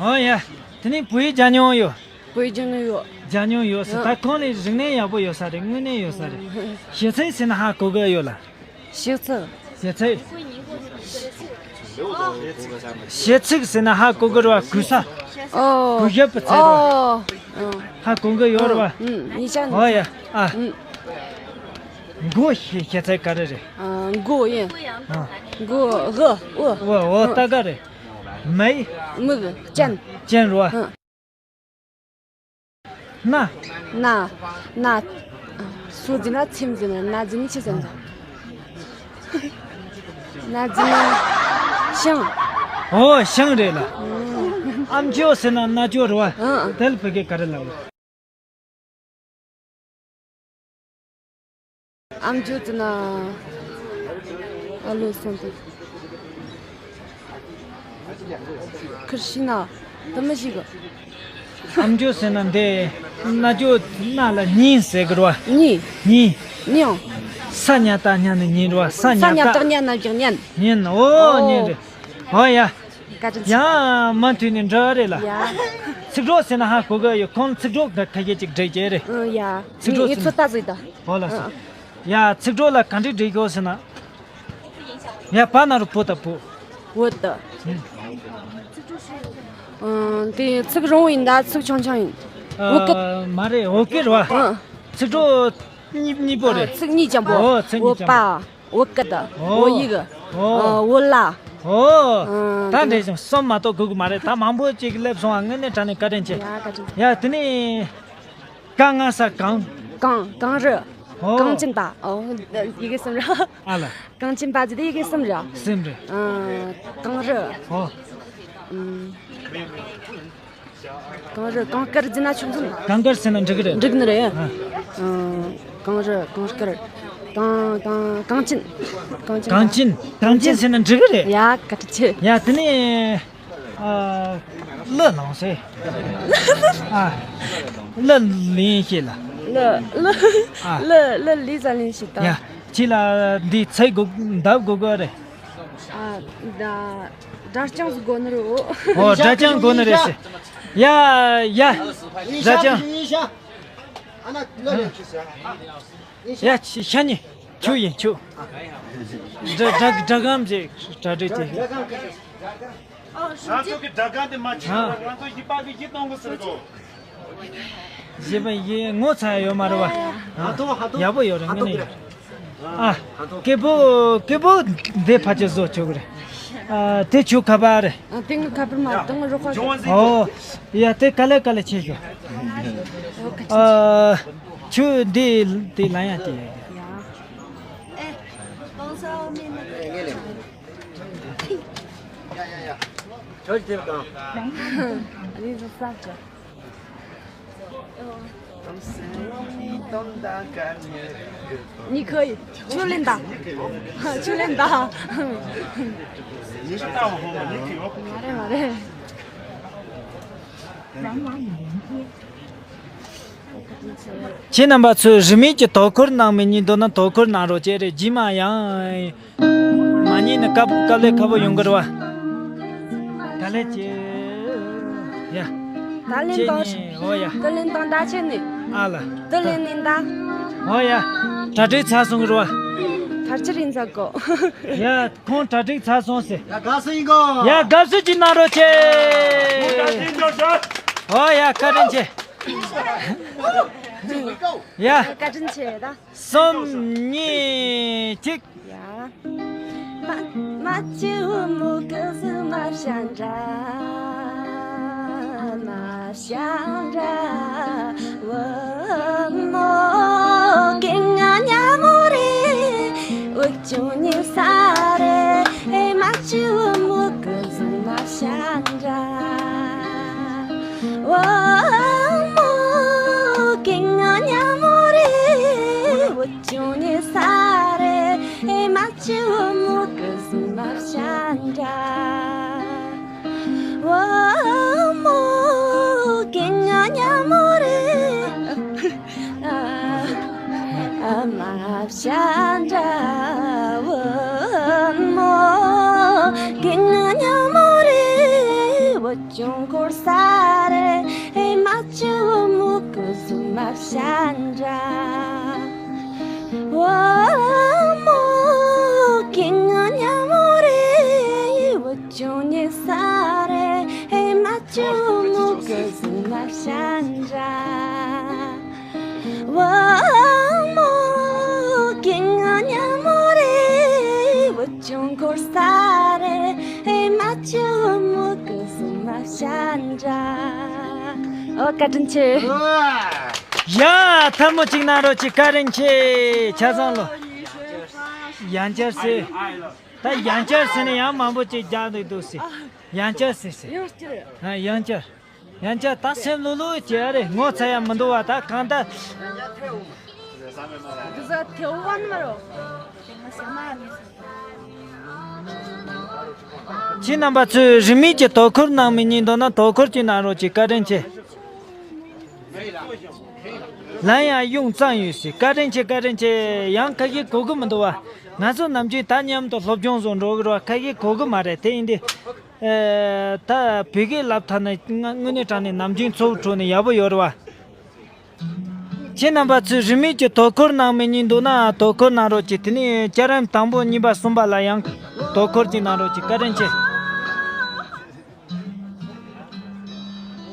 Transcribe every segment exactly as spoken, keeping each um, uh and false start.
ཨོ་ཡ། དེ་ནས་བོད་ཡིག་སྦྱང་མྱོང་ཡོད། བོད་ཡིག་སྦྱང་མྱོང་ཡོད། སྦྱང་མྱོང་ཡོད་ཟེར། ད་ཁོང་ལས་རིག་གནས་ཡག་པོ་ཡོད་ས་རེད། དངོས་གནས་ཡོད་ས་རེད། གཞས་ཚིག་ཟེར་ན་ཧ་གོ་གི་ཡོད་ལ། གཞས་ཚིག་གཞས་ཚིག་གཞས་ཚིག་ཟེར་ན་ཧ་གོ་གི་རེད་བ། གུས་ས། ཨོ། གུས་ཞབས་པའི་ཚིག་རེད་བ། ཨོ། ཨོ། ཧ་གོ་གི་ཡོད་རེད་བ། ཨུམ། ཉིས་ཆ་ནི། ཨོ་ཡ། ཨ། ཨུམ། མགོ་ཞེས་བྱ་ཚིག་ག་རེ་རེད། ཨ། མགོ་ཡིན། ཨ། མགོ་ཨོ། ཨོ། ཨོ། ཨོ། ཏ་ག་རེད། མ་ཡི། མིག་ཅན། ཅན་རེད་བ། ཨ། སྣ། སྣ། སྣ། སོ་ཟེར་ན་ཚེམས་ཟེར་ན་སྣ་ཟེར་ན་ཆི་ཟེར་ན། སྣ་ཟེར་ན་ཤིང་། ཨོ་ཤིང་རེད་ལ། ཨམ་ཅོག་ཟེར་ན་སྣ་ཅོག་རེད་བ། ཨང་། དེ་ལ་བོད་སྐད་ག་རེ་ལབ། ཨམ་ཅོག་ཟེར་ན། ཨ་ལོ་སོང་དུ། ཁིར་ཤི་ན། དུ་མི་ཞིག་གི། ཨམ་ཅོག་ཟེར་ན་འདི། སྣ་ཅོག་སྣ་ལ་སྙིང་ཟེར་གི་རེད་བ། སྙིང་། སྙིང་། སྙིང་། ས་ཉ་བཏགས་སྙ་ནི་སྙིང་རེད་བ། ས་ཉ་ཉ་བཏགས་བཏགས་སྙ་ན་བཞག་སྙན། སྙན། ཨོ་ཨོ། སྙན་རེད། ཨོ་ཡ། བཀའ་དྲིན་ཆེ། ཡ། མུ་མཐུད་ནས་འགྲོ་རེད་ལ། ཡ། ཚིག་གྲོགས་ཟེར་ན་ཧ་གོ་གི་ཡོད། ཁོང་ཚིག་གྲོགས་འདི་ཁ་ཤས་ཅིག་འགྲིག་གི་རེད། ཨང་། ཡ། ཚིག་གྲོགས་ངས་ཚོད་ལྟ་ཟིག་དང་། ཨོ་ལ་སོ། ཡ། ཚིག་གྲོགས་ལ་ག་འདྲ་འགྲིག་གི་ཡོད་ཟེར་ན། ཡ། བ་ན་རོ་བོ་ད་བུ། བོ་ད། ཨང་། དེ་ཚིག་རིང་བོ་ཡིན་ད་ཚིག་ཆུང་ཆུང་ཡིན། ཨ། བོ་སྐད། མ་རེད། བོད་སྐད་རེད་བ། ཨང་། ཚིག་གྲོགས་གཉིས་གཉིས་པོ་རེད། ཨ། ཚིག་གཉིས་ཅན་པོ། ཨོ་ཚིག་གཉིས་ཅན་པོ། བོད་པ། བོད་སྐད་དང་། ཨོ། བོད་ཡིག་ཨོ། ཨ། བོད་ལྭ། ཨོ། ཨང་། ད་འདྲ་ཞིག་གསུམ་མ་གཏོགས་དགོས་ཀྱི་མ་རེད། ད་མང་པོ་ཅིག་སླེབས་སོང་བ། དངོས་གནས་དྲང་གནས་བཀའ་དྲིན་ཆེ། ཡ། བཀའ་དྲིན་ཆེ། ཡ། དེ་ནས། ཀ་ང་ས་གངས། གངས། གངས་རི། ཨོ། གངས་ཅན་པ། ཨོ། ཡི་གེ་གསུམ་རེད། ཨ་ལ། གངས་ཅན་པ་ཟེར་དེ་ཡི་གེ་གསུམ་རེད། གསུམ་རེད། ཨ། གངས་རི། ཨོ། ཨུམ། གངས་རི། གངས་དཀར་ཟེར་ན་ཆོག་གི་མ། གངས་དཀར་ཟེར་ན་འགྲིག་གི་རེད། འགྲིག་ནི་རེད། ཨ། ཨ། གངས་རི། གངས་དཀར། གངས། གངས། གངས་ཅན། གངས་ཅན། གངས་ཅན། གངས་ཅན་ཟེར་ན་འགྲིག་གི་རེད། ཡ། བཀའ་དྲིན་ཆེ། ཡ། དེ་ནས། ཨ། གླུ་བླངས་སོང་། ཨ། གླུ་ལེན་ཤེས་ལ། གླུ། གླུ། ཨ། གླུ། གླུ་ལེན་ས་ལེན་ཤེས་ད། ཡ། ཁྱེད་ལ་འདི་ཚིག་དགོས། འདེབས་དགོས་གི་རེད། ཨ། ད་སྒྲ་རྐྱང་ཟིག་དགོས་ནི་རེད། ཨོ། སྒྲ་རྐྱང་དགོས་ནི་རེད་ཟེར། ཡ། ཡ། སྒྲ་རྐྱང་། ཡ། ཤ་ཉེ་ཁྱོད་ཡིན་ཁྱོད། སྒྲ་སྒྲ་སྒྲ་སྒམ་ཅིག་སྒྲ་སྒྲ་ཅིག་ང་ཚོ་གི་སྒྲ་སྒམ་དེ་མ་ཕྱིན་པར་ང་ཚོ་ཡིག་པ་གི་ཡིག་གཏོང་གི་ཟེར་གོ། བཞི་པ་ཡིག་ངོ་ཚ་ཡོད་མ་རེད་བ། ཡག་པོ་ཡོད་རེད། ངོ་ནས་ཡོད། ཨ། སྐད་པོ་སྐད་པོ་འདི་ཕལ་ཆེར་བཟོ་ཆོག་གི་རེད། ཨ། དེ་ཁྱོད་ཁ་པར་རེད། ཨ། དེ་ངའི་ཁ་པར་མ་རེད། དེ་ངའི་རོགས་པ་ཟིག་ཨོ། ཡ། དེ་ག་ལེ་ག་ལེ་བྱེད་ཤོག་ཨ། ཁྱོད་འདི་དེ་ལ་ཡང་དེ། ཡ། ཨེ། གང་ས་མི་ནི། ཡ་ཡ་ཡ། ཁྱོད་དེ་གང་། ཨ་ནི་བཟོ་ས་གི། ཉི་ཁོ་ཡི་ཆུ་ལེན་ད། ཆུ་ལེན་ད། མ་རེད་མ་རེད། ཁྱེད་རྣམ་པ་ཚོས་རིན་མེད་ཀྱི་དོ་ཁུར་གནང་མི་གཉིས་འདོད་ན་དོ་ཁུར་གནང་རོགས་བྱེད་རེད། རྗེས་མ་ཡང་མ་ཉེས་ནས་སྐབས་སྐབས་ལས་ཁ་པོ་ཡོང་གི་རེད་བ། ད་ལས་ཀྱི་ཡ། ད་ལན་ཁྱེད་དང་གཉིས། ཨོ་ཡ། ད་ལན་དང་ད་ཁྱེད་ནི། ཨ་ལ། ད་ལན་ནི་ད། ཨོ་ཡ། གྲ་སྒྲིག་ཚར་སོང་གི་རེད་བ། ཕར་ཕྱིར་ཡིན་ས་གོ། ཡ། ཁོང་གྲ་སྒྲིག་ཚར་སོང་ཟེར། ཡ། དགའ་བསུ་ཡིན་གོ། ཡ། དགའ་བསུ་ཅིག་གནང་རོགས་བྱེད། ཨོ་ཡ། བཀའ་དྲིན་ཆེ། ཡ། བཀའ་དྲིན་ཆེ་ད། གསུམ། གཉིས། གཅིག་ཡ། ཅུང་འཁོར་ས་རེད་ཨེ་མ་ཅུ་མུ་ཀུ་སུ་མ་ཤན་ར། བ་མོ་ཀིང་ང་ཉ་མོ་རེད་བུ་ཅུང་ཉེ་ས་རེད་ཨེ་མ་ཅུ་མུ་ཀུ་སུ་མ་ཤན་ར། བ་མོ་ཀིང་ང་ཉ་མོ་རེད་བུ་ཅུང་འཁོར་ས་རེད་ཨེ་མ་ཅུ་མུ་ཀུ་སུ་མ་ཤན་ར། ཨོ་བཀའ་དྲིན་ཆེ། ཡ་ཐལ་མོ་གཅིག་གནང་རོགས་གྱིས། བཀའ་དྲིན་ཆེ། ཆ་ཚང་ལོ། ཡང་བསྐྱར་ཟེར། ད་ཡང་བསྐྱར་ཟེར་ནས་ཡང་མང་པོ་ཅིག་རྒྱག་འདུག་འདུག་ཟེར། ཡང་བསྐྱར་ཟེར་ཟེར། ཡང་བསྐྱར། ཨ་ཡང་བསྐྱར། ཡང་བསྐྱར་ད་སེམས་ལྷོད་ལྷོད་བྱེད་ཨ་རེ། ངོ་ཚ་ཡ་མི་འདུག་བ། ད་གང་ལྟར། ཁྱེད་རྣམ་པ་ཚོས་རིན་མེད་ཀྱི་དོ་ཁུར་གནང་མི་ཉན་འདུག་ན་དོ་ཁུར་ཅིག་གནང་རོགས་གྱིས། བཀའ་དྲིན་ཆེ། ལན་ཡང་ཡོང་ཙང་ཡོད་ཟེར། བཀའ་དྲིན་ཆེ། བཀའ་དྲིན་ཆེ། ཡང་ཁ་ཞིག་གོ་གི་མི་འདུག་བ། ང་ཚོ་ནམ་རྒྱུན་ད་མཉམ་དུ་སློབ་སྦྱོང་བཟོ་འགྲོ་གི་རེད་བ། ཁ་ཞིག་གོ་གི་མ་རེད། དེ་ཡིན་དུས། ཨེ། ད་བོད་སྐད་ལབ་ཐག་ན་དངོས་གནས་དྲང་གནས་ནམ་རྒྱུན་ཚོ་བོ་ཁྲོད་ནས་ཡག་པོ་ཡོད་རེད་བ། ཁྱེད་རྣམ་པ་ཚོས་རིན་མེད་ཀྱི་དོ་ཁུར་གནང་མི་ཉན་འདུག་ན་དོ་ཁུར་གནང་རོགས་གྱིས། དེ་ནས་བསྐྱར་ལམ་དང་པོ་གཉིས་པ་གསུམ་པ་ལ་ཡང་དོ་ཁུར་ཅིག་གནང་རོགས་གྱིས། བཀའ་དྲིན་ཆེ།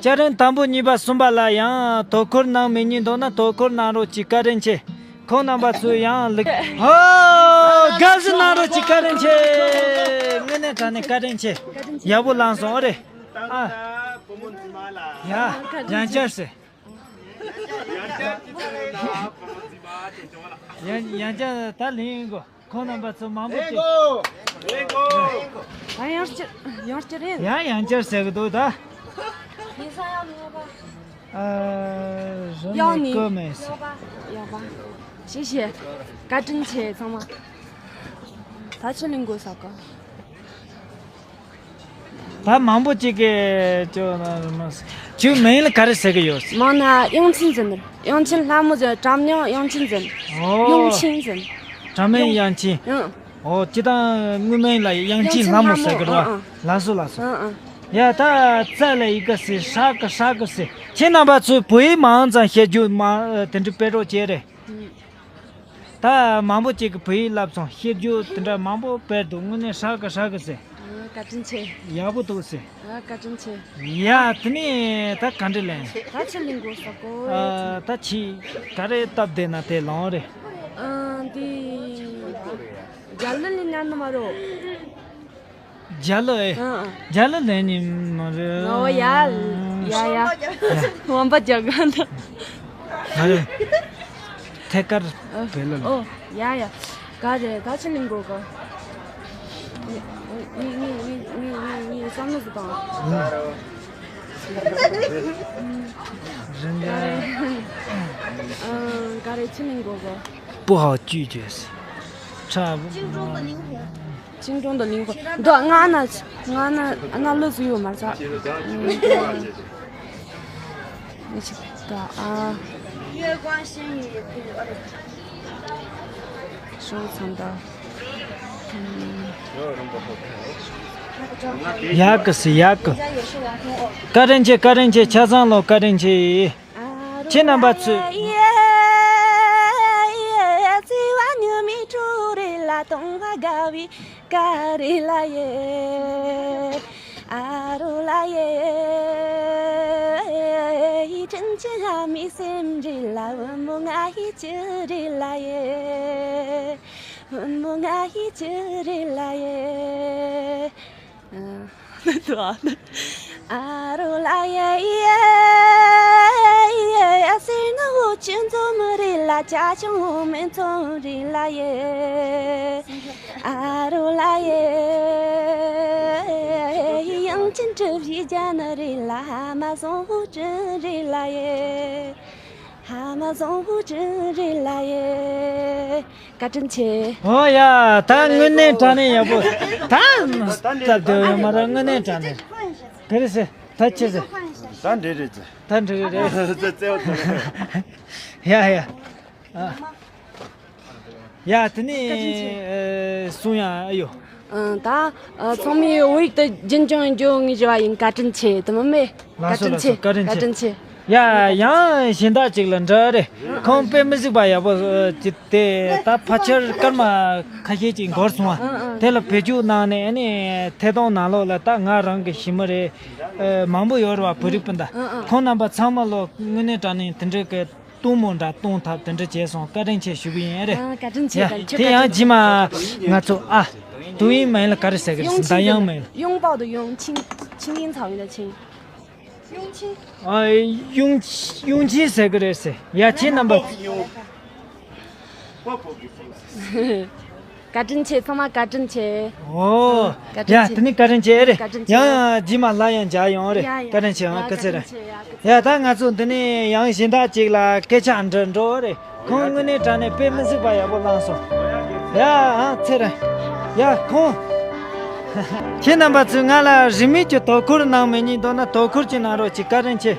བསྐྱར་ལམ་དང་པོ་གཉིས་པ་གསུམ་པ་ལ་ཡང་དོ་ཁུར་གནང་མི་ཉན་འདུག་ན་དོ་ཁུར་གནང་རོགས་གྱིས། བཀའ་དྲིན་ཆེ། ཁོང་རྣམ་པ་ཚོས་ཡང་ལུགས། ཧོ། དགའ་བསུ་གནང་རོགས་གྱིས། བཀའ་དྲིན་ཆེ། དངོས་གནས་དྲང་གནས་བཀའ་དྲིན་ཆེ། ཡག་པོ་བླངས་སོང་ཨ་རེ། ཨ། ཡ། ཡང་བསྐྱར་ཟེར། ཡང་ཡང་བསྐྱར་ད་ལེན་ཡིན་གོ། ཁོང་རྣམ་པ་ཚོ་མང་པོ་ཅིག་ཨ་ཡང་བསྐྱར་ཡང་བསྐྱར་རེད། ཡང་ཡང་བསྐྱར་ཟེར་གི་འདུག་ད། ཡིན་ས་ཡང་མེད་པ། ཨ། རི་ཡང་ནི་ནས་བསྐོར་མེད་ཟེར། ཡག་པ། ཡག་པ། ཞེ་ཞེ། བཀའ་དྲིན་ཆེ་ཚང་མ། ད་ཕྱིར་ལེན་དགོས་ས་ག་ད་མང་པོ་ཅིག་གིས་ཅོ་ན་མ་ཟེར། ཁྱོད་མིང་ལ་ག་རེ་ཟེར་གི་ཡོད། མིང་ན་དབྱངས་ཅན་ཟེར་ནི། དབྱངས་ཅན་ལྷ་མོ་ཟེར། དྲ་མིང་དབྱངས་ཅན་ཟེར། ཨོ། དབྱངས་ཅན་ཟེར། དྲ་མིང་དབྱངས་ཅན། ཨང་། ཨོ། སྤྱིར་བཏང་དངོས་མིང་ལ་དབྱངས་ཅན་ལྷ་མོ་ཟེར་གི་རེད་བ། ཨང་ཨང་། ལགས་སོ་ལགས་སོ། ཨང་ཨང་། ཡ་ད་ཙ་ལ་ཡི་ག་ཟེར། ཧྲ་གི་ཧྲ་གི་ཟེར། ཁྱེད་རྣམ་པ་ཚོས་བོད་ཡིག་མང་ཙམ་ཤེས་རྒྱུ་མ་དེ་འདྲ་དཔེ་རོགས་བྱེད་རེད། ཨང་། ད་མང་པོ་ཅིག་གིས་བོད་ཡིག་བསླབ་སོང་། ཤེས་རྒྱུ་དེ་འདྲ་མང་པོ་སྤེལ་འདུག་དངོས་གནས་ཧྲ་གི་ཧྲ་གི་ཟེར། ཨ། བཀའ་དྲིན་ཆེ། ཡག་པོ་འདུག་ཟེར། ཨ། བཀའ་དྲིན་ཆེ། ཡ་དེ་ནས་ད་ག་འདྲ་ལེན། ད་ཕྱིར་ལེན་དགོས་ས་གོ། ཨ། ད་ཕྱིར་ག་རེ་སྟབས་བདེ་ན་དེ་ལོང་རེད། ཨ། འདི་རྒྱ་ལོ་ལེན་ཉན་ནི་མ་རོ། རྒྱ་ལོ་ཨེ། ཨ་ཨ། རྒྱ་ལོ་ལེན་ནི་མ་རེད། ཨོ་ཡ་ཡ་ཡ། ཡ། བམ་པ་རྒྱག་ག་འདུག་ང་རེ། ཐད་ཀར་བེད་ལ། ཨོ་ཡ་ཡ། ག་རེ་ད་ཕྱིར་ལེན་དགོས་ག་ངའི་ངའི་བསམ་བློ་ཟིག་བཏང་། རིན་ག་རེ། ཨ། ག་རེ་ཕྱིར་ལེན་དགོས་ག 不好拒绝。差不多。 ཅིང་ཀྲུང་དང་ལིང་ཧོ། འདི་ང་ན་ང་ན་ན་ལོ་ཟིག་ཡོད་མ་རེད། ཨ། ཨ། ཤོག་ཚང་ད། ཡག་གི་སི་ཡག་གི། བཀའ་དྲིན་ཆེ། བཀའ་དྲིན་ཆེ། ཆ་ཚང་ལོ་བཀའ་དྲིན་ཆེ། ཁྱེད་རྣམ་པ་ཚོས། ཨ་རོ་ལ་ཡེ་ཡེ་ཡེ། ཟེར་ན་འུ་ཅག་འཛོམས་རེད་ལ། ཅ་ཆུང་མི་འཛོམས་རེད་ལ་ཡེ། ཨ་རོ་ལ་ཡེ། དབྱངས་ཅན་གྲུ་བཞིའི་རྒྱ་ནི་རེད་ལ། ཧ་མ་བཟང་བུ་ཅན་རེད་ལ་ཡེ། ཧ་མ་བཟང་བུ་ཅན་རེད་ལ་ཡེ། བཀའ་དྲིན་ཆེ། ཨོ་ཡ། ད་དངོས་གནས་དྲང་གནས་ཡག་པོ། ད་སྟབས་བདེ་བོ་ཡོད་མ་རེད། དངོས་གནས་དྲང་གནས། ག་རེ་ཟེར། ད་ཅི་ཟེར། ད་འགྲིག་རེད་ཟེར། ད་འགྲིག་རེད། རྩེ་བ་ཚོ། ཡ་ཡ། ཨ། ཡ་དེ་ནས་ཨེ། གསུང་ཡ་ཨ་ཡོ། ཨ། ད་ཨ་ཚང་མས་བོད་ཡིག་ཏུ་རྒྱུན་སྐྱོང་ཡོང་རྒྱུ་ངས་ཞུ་བ་ཡིན། བཀའ་དྲིན་ཆེ། དེ་མིན་མེད། ལགས་སོ། བཀའ་དྲིན་ལགས་སོ། ཆེ། བཀའ་དྲིན་ཆེ། བཀའ་དྲིན་ཆེ། ཡ། ཡང་གཞན་དག་ཅིག་ལ་འདྲི་རེད། ཁོང་དཔེ་མི་སྲིད་པ་ཡག་པོ་ཅིག་དེ་ད་ཕལ་ཆེར་སྐར་མ་ཁ་ཤས་ཅིག་འགོར་སོང་བ། དེ་ལ་བེད་སྤྱོད་གནང་ནས་ཨ་ནི་ཐད་གཏོང་ནང་ལོགས་ལ་ད་ང་རང་གི་ཞི་མི་རེད། ཨ། མང་པོ་ཡོད་རེད་བ། བོད་རིགས་སྤུན་ཟླ། ཁོང་རྣམ་པ་ཚང་མ་ལོ་དངོས་གནས་དྲང་གནས་དེ་འདྲ་གི་གཏོང་མོ་འདྲ་གཏོང་ཐབས་དེ་འདྲ་བྱས་སོང་། བཀའ་དྲིན་ཆེ་ཞུ་གི་ཡིན། ཨ། རེད། ཨ། བཀའ་དྲིན་ཆེ། ཡ། བཀའ་དྲིན་ཆེ། དེ་ཡང་རྗེས་མ་ང་ཚོ། ཨ། ཏུའུ་ཡིན་མ་ཡིན་ལ་ག་རེ་ཟེར་གི་རེད། 用气། འདམ་དབྱངས་མ་ཡིན་ལ། 拥抱的拥，亲，亲亲草原的亲。用气。 ཨ། 用气། 用气 ཟེར་གི་རེད་ཟེར། ཡ། ཁྱེད་རྣམ་པ། བཀའ་དྲིན་ཆེ། ཚང་མ་བཀའ་དྲིན་ཆེ། ཨོ། བཀའ་དྲིན་ཡ། ཆེ། དེ་ནི་བཀའ་དྲིན་ཆེ། ཨེ་རེད། བཀའ་དྲིན་ཆེ། ཡང་ཡང་རྗེས་མ་ལ་ཡང་མཇལ་ཡོང་། ཨེ་རེད། ཡ་ཡ། བཀའ་དྲིན་ཆེ། ཨ། ཡ། སྐུ་ཚེ་རིང་། བཀའ་དྲིན་ཆེ། ཡ། ཡ། ད་ང་ཚོ་འདི་ནས་ཡང་གཞན་དག་ཅིག་ལ་སྐད་ཆ་འདྲི་འགྲོ་རེད། ཁོང་དངོས་གནས་དྲང་གནས་དཔེ་མི་སྲིད་པ་ཡག་པོ་བླངས་སོང་། ཡ། ཨ། ཚེ་རིང་། ཡ། ཁོང་། ཁྱེད་རྣམ་པ་ཚོས་ང་ལ་རིན་མེད་ཀྱི་དོ་ཁུར་གནང་མེད་ཉིན་མདོར་ན་དོ་ཁུར་ཅིག་གནང་རོགས་གྱིས། བཀའ་དྲིན་ཆེ།